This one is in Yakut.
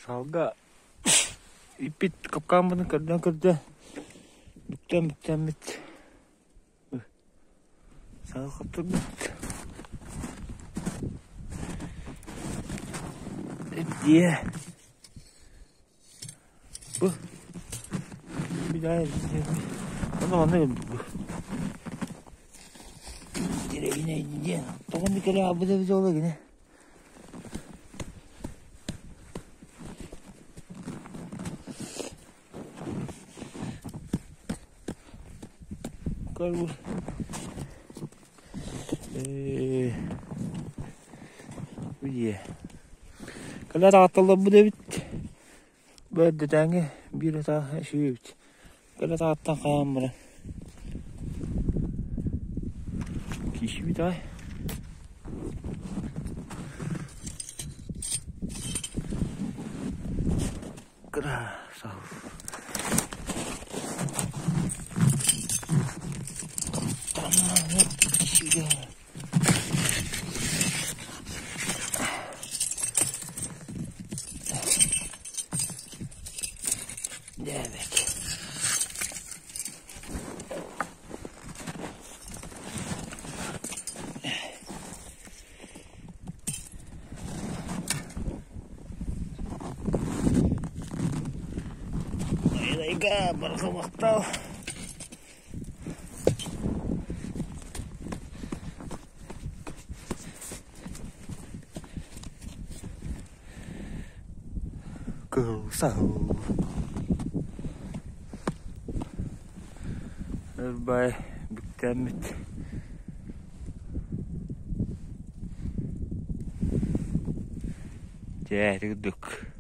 Саалга иппит капкааммытын көрдөөн көрдө, бүктээн бүктээммит саал хаптарбыт. Дьиэ Бу Онно манна бу Деревня диэн тоҕо кэлэ аҕалбыт эбит ол гинэ Көр бу дьиэ Кэлэр аатталларбыт эбит Бу эрдэтээҥи биир атаах үчүгэй эбит. Кэлэ атаҕыттан хаалан баран киирсибит аҕай. Красава. Дээбэт. Айга барҕа махтал. Кыһыл саһыл Ырбай бүктэммит Дьэ ити курдук.